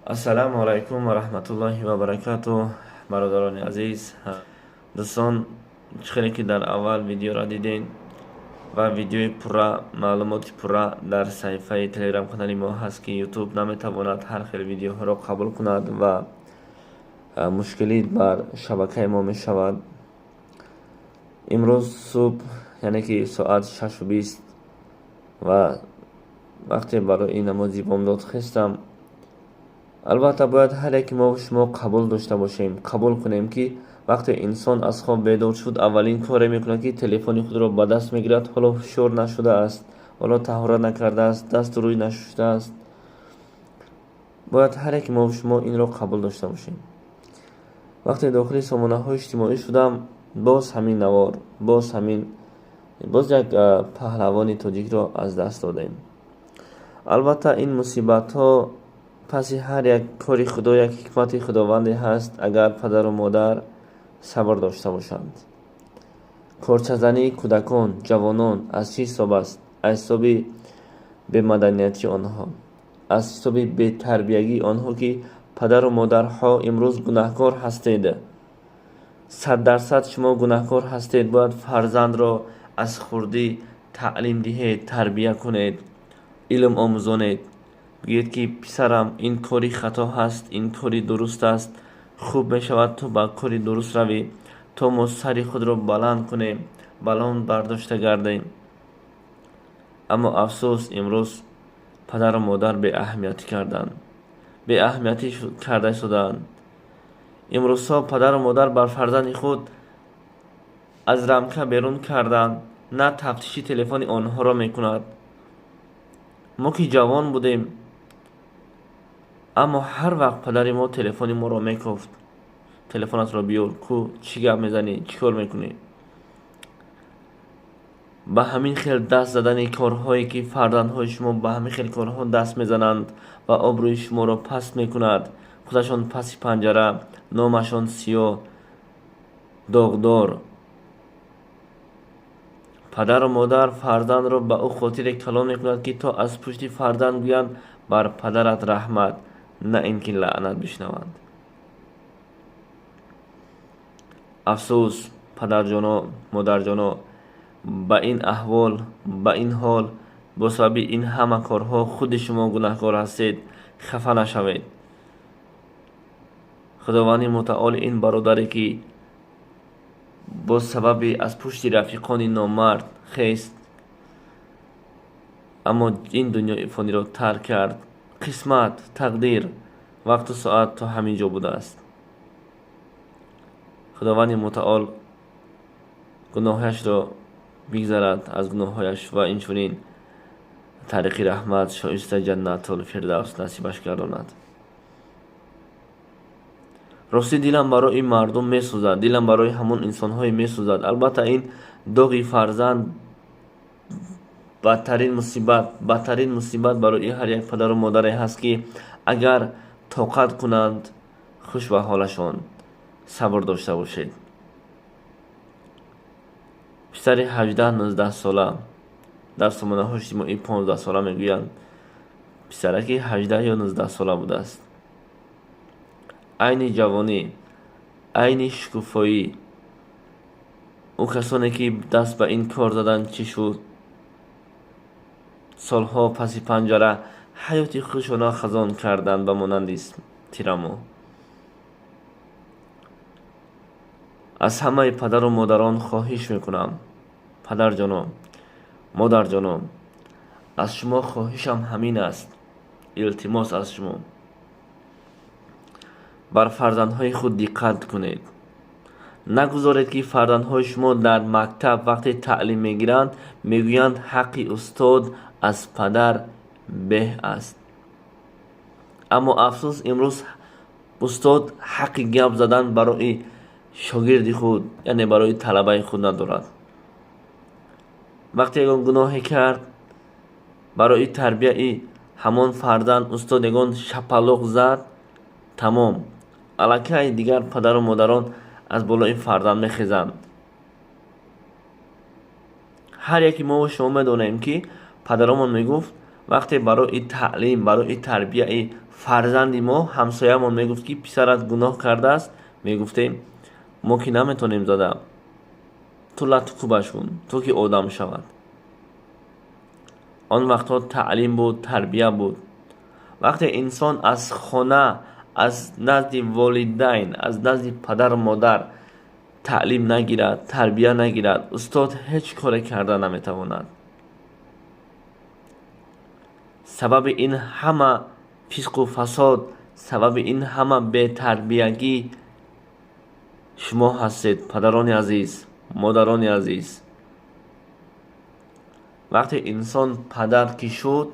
Ассалому алайкум ва раҳматуллоҳи ва баракатуҳ, бародарони азиз, дӯстон. Чӣ хеле ки дар аввал видеоро дидем ва видеои пурра, маълумоти пурра дар саҳифаи телеграм-канали мо ҳаст, ки Ютуб наметавонад ҳар хел видеоҳоро қабул кунад ва мушкилӣ бар шабакаи мо мешавад. Имрӯз субҳ, яъне ки соат 6:20 ва вақте барои намози бомдод хестам, албатта, бояд ҳар яке мо шумо қабул дошта бошем, қабул кунем, ки вақте инсон аз хоб бедор шуд, аввалин коре мекунад, ки телефони худро ба даст мегирад. Ҳоло ҳушёр нашудааст, ҳоло таҳорат накардааст, дасту рӯй нашуштааст. Бояд ҳар яке мо шумо инро қабул дошта бошем. Вақте дохили сомонаҳои иҷтимоӣ шудам, боз ҳамин навор, боз ҳамин, боз як паҳлавони тоҷикро аз даст додем. Албатта, ин мусибатҳо паси ҳар як кори Худо як ҳикмати Худованде ҳаст, агар падару модар сабр дошта бошанд. Корчазании кӯдакон, ҷавонон аз чӣ ҳисоб аст? Аз ҳисоби бемаданияти онҳо, аз ҳисоби бетарбиягии онҳо, ки падару модарҳо имрӯз гунаҳкор ҳастед, 100% шумо гунаҳкор ҳастед. Бояд фарзандро аз хурдӣ таълим диҳед, тарбия кунед, илм омӯзонед. Бигӯед, ки писарам, ин кори хато ҳаст, ин кори дуруст аст, хуб мешавад ту ба кори дуруст равӣ, то мо сари худро баланд кунем, баланд бардошта гардем. Аммо афсӯс, имрӯз падару модар беаҳамиятӣ карданд, беаҳамиятӣ карда истодаанд. Имрӯзҳо падару модар бар фарзанди худ аз рамка берун карданд, на тафтиши телефони онҳоро мекунад. Мо ки ҷавон будем, аммо ҳар вақт падари мо телефони моро мекофт: «Телефонатро биёр, ку, чӣ гап мезанӣ, чӣ кор мекунӣ?» Ба ҳамин хел даст задани корҳое, ки фарзандҳои шумо ба ҳамин хел корҳо даст мезананд ва обрӯи шуморо паст мекунад, худашон паси панҷара, номашон сиёҳ, доғдор. Падару модар фарзандро ба ӯ хотире калон мекунад, ки то аз пушти фарзанд гӯянд: «Бар падарат раҳмат», на ин ки лаънат бишнаванд. Афсӯс, падарҷоно, модарҷоно, ба ин аҳвол, ба ин ҳол, бо сабаби ин ҳама корҳо худи шумо гунаҳкор ҳастед. Хафа нашавед. Худованди мутаол ин бародаре, ки бо сабаби аз пушти рафиқони номард хест, аммо ин дунёи фониро тарк кард, қисмат, тақдир, вақту соат то ҳамин ҷо будааст. Худованди мутаол гуноҳҳояшро бигзарад аз гуноҳҳояш ва инчунин тариқи раҳмат шоиста Ҷаннатул Фирдавс насибаш гардонад. Ростӣ, дилам барои мардум месӯзад, дилам барои ҳамон инсонҳое месӯзад. Албатта, ин доғи фарзанд бадтарин мусибат, бадтарин мусибат барои ҳар як падару модаре ҳаст, ки агар тоқат кунанд, хуш ба ҳолашон. Сабр дошта бошед. Писари 18-19 сола, дар сомонаҳои иҷтимоӣ 15 сола мегӯянд, писараки 18 ё 19 сола будааст. Айни ҷавонӣ, айни шукуфоӣ. Ӯ касоне, ки даст ба ин кор заданд, чӣ шуд? Солҳо паси панҷара ҳаёти худшона хазон карданд, ба монанди тирамо. Аз ҳамаи падару модарон хоҳиш мекунам: падарҷоно, модарҷоно, аз шумо хоҳишам ҳамин аст, илтимос аз шумо: бар фарзандҳои худ диққат кунед. Нагузоред, ки фарзандҳои шумо дар мактаб вақте таълим мегиранд, мегӯянд: «Ҳаққи устод аз падар беҳ аст». Аммо афсӯс, имрӯз устод ҳаққи гап задан барои шогирди худ, яъне барои талабаи худ надорад. Вақте ягон гуноҳе кард, барои тарбияи ҳамон фарзанд устод ягон шапалоқ зад, тамом, аллакай дигар падару модарон аз болои фарзанд мехезанд. Ҳар яке мо шумо медонем, ки падаромон мегуфт: Вақте барои таълим, барои тарбияи фарзанди мо ҳамсоямон мегуфт, ки писарат гуноҳ кардааст, мегуфтем мо ки наметонем зада, ту лату кӯбаш кун, то ки одам шавад. Он вақтҳо таълим буд, тарбия буд. Вақте инсон аз хона, аз назди волидайн, аз назди падару модар таълим нагирад, тарбия нагирад, устод ҳеҷ коре карда наметавонад. Сабаби ин ҳама фисқу фасод, сабаби ин ҳама бетарбиягӣ шумо ҳастед, падарони азиз, модарони азиз. Вақте инсон падар ки шуд,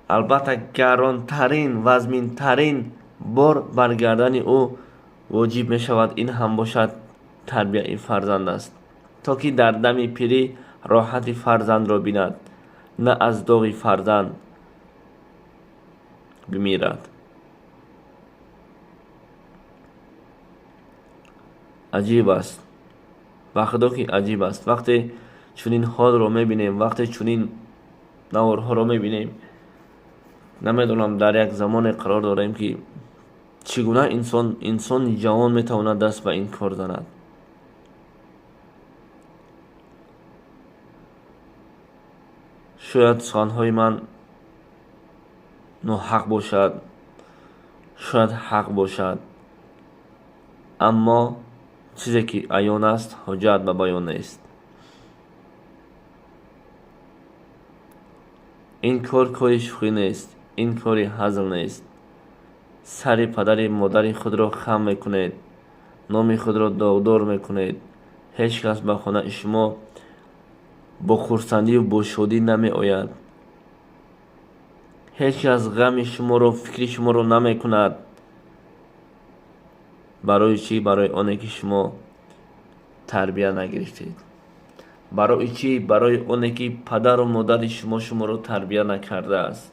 албатта гаронтарин, вазминтарин бор бар гардани ӯ воҷиб мешавад. Ин ҳам бошад тарбияи фарзанд аст, то ки дар дами пирӣ роҳати фарзандро бинад, на аз доғи фарзанд бимирад. Аҷиб аст, ба худо ки аҷиб аст. Вақте чунин ҳолро мебинем, вақте чунин наворҳоро мебинем, намедонам дар як замоне қарор дорем, ки чӣ гуна инсони ҷавон метавонад даст ба ин кор занад. Шояд суханҳои ман ноҳақ бошад, шояд ҳақ бошад, аммо чизе ки аён аст, ҳоҷат ба баён нест. Ин кор кори шӯхӣ нест, ин кори ҳазл нест. Сари падари модари худро хам мекунед, номи худро доғдор мекунед. Ҳеҷ кас ба хонаи шумо бо хурсандию бо шодӣ намеояд. Ҳеҷ кас ғами шуморо, фикри шуморо намекунад. Барои чӣ? Барои оне ки шумо тарбия нагирифтед. Барои чӣ? Барои оне ки падару модари шумо шуморо тарбия накардааст.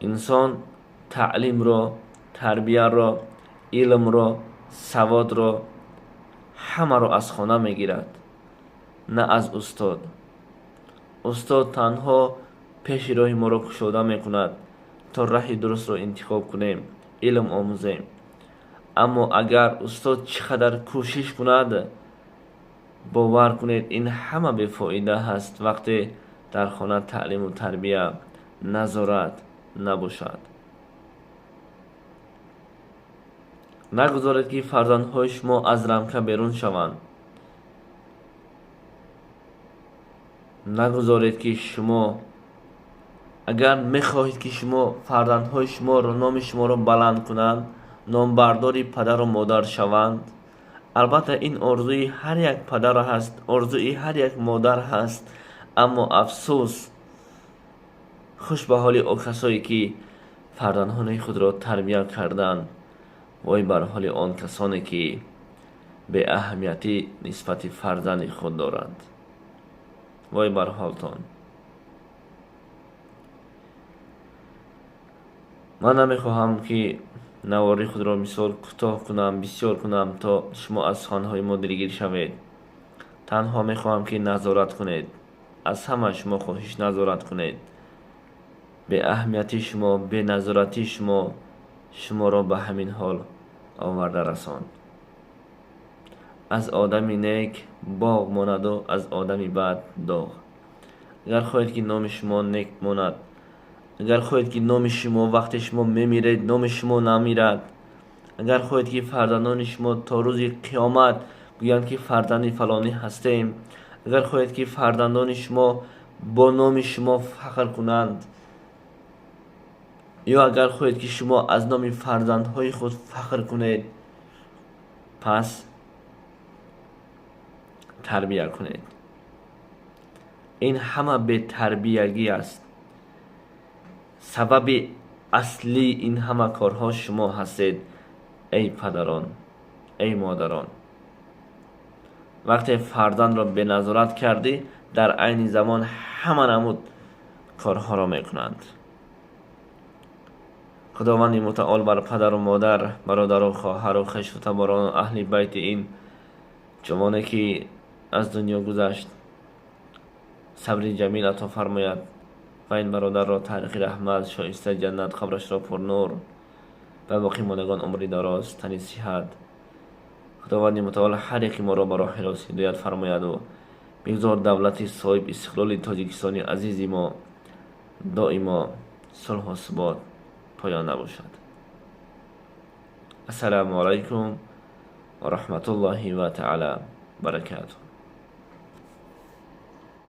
Инсон таълимро, тарбияро, илмро, саводро ҳамаро аз хона мегирад, на аз устод. Устод танҳо пеши роҳи моро кушода мекунад, то раҳи дурустро интихоб кунем, илм омӯзем. Аммо агар устод чӣ қадар кӯшиш кунад, бовар кунед, ин ҳама бефоида ҳаст вақте дар хона таълиму тарбия, назорат набошад. Нагузоред, ки фарзандҳои шумо аз рамка берун шаванд. Нагузоред, ки шумо агар мехоҳед, ки шумо фарзандҳои шуморо, номи шуморо баланд кунанд, номбардори падару модар шаванд, албатта ин орзуи ҳар як падар ҳаст, орзуи ҳар як модар ҳаст. Аммо афсӯс, хуш ба ҳоли он касое ки фарзандони худро тарбия карданд, вой бар ҳоли он касоне ки беаҳамиятӣ нисбати фарзанди худ доранд. Вой бар ҳолтон. Ман намехоҳам, ки навори худро мисол кӯтоҳ кунам, бисёр кунам, то шумо аз суханҳои мо дилгир шавед. Танҳо мехоҳам, ки назорат кунед. Аз ҳама шумо хоҳиш назорат кунед. Беаҳамиятии шумо, беназоратии шумо шуморо ба ҳамин ҳол оварда расонд. Аз одами нек боғ монаду аз одами бад доғ. Агар хоҳед, ки номи шумо нек монад, агар хоҳед, ки номи шумо вақте шумо мемиред, номи шумо намирад, агар хоҳед, ки фарзандони шумо то рӯзи қиёмат гӯянд, ки фарзанди фалонӣ ҳастем, агар хоҳед, ки фарзандони шумо бо номи шумо фахр кунанд, ё агар хоҳед, ки шумо аз номи фарзандҳои худ фахр кунед, пас тарбия кунед. Ин ҳама бетарбиягӣ аст. Сабаби аслии ин ҳама корҳо шумо ҳастед, эй падарон, эй модарон. Вақте фарзандро беназорат кардӣ, дар айни замон ҳама намуд корҳоро мекунанд. Худованди мутаол бар падару модар, бародару хоҳару хешу таборону аҳли байти ин ҷавоне, ки аз дунё гузашт, Сабри ҷамил ато фармояд ва ин бародарро таърихи раҳмат, шоистаи ҷаннат, қабрашро пурнур ва боқимондагон умри дароз, тани сиҳат. Худованди мутаол ҳар яки моро ба роҳи рост ҳидоят фармояду бигзор давлати соҳиб истиқлоли Тоҷикистони азизи мо доимо сулҳу субот поёнда бошад. Ассалому алайкум ва раҳматуллоҳи ва таала баракатуҳ.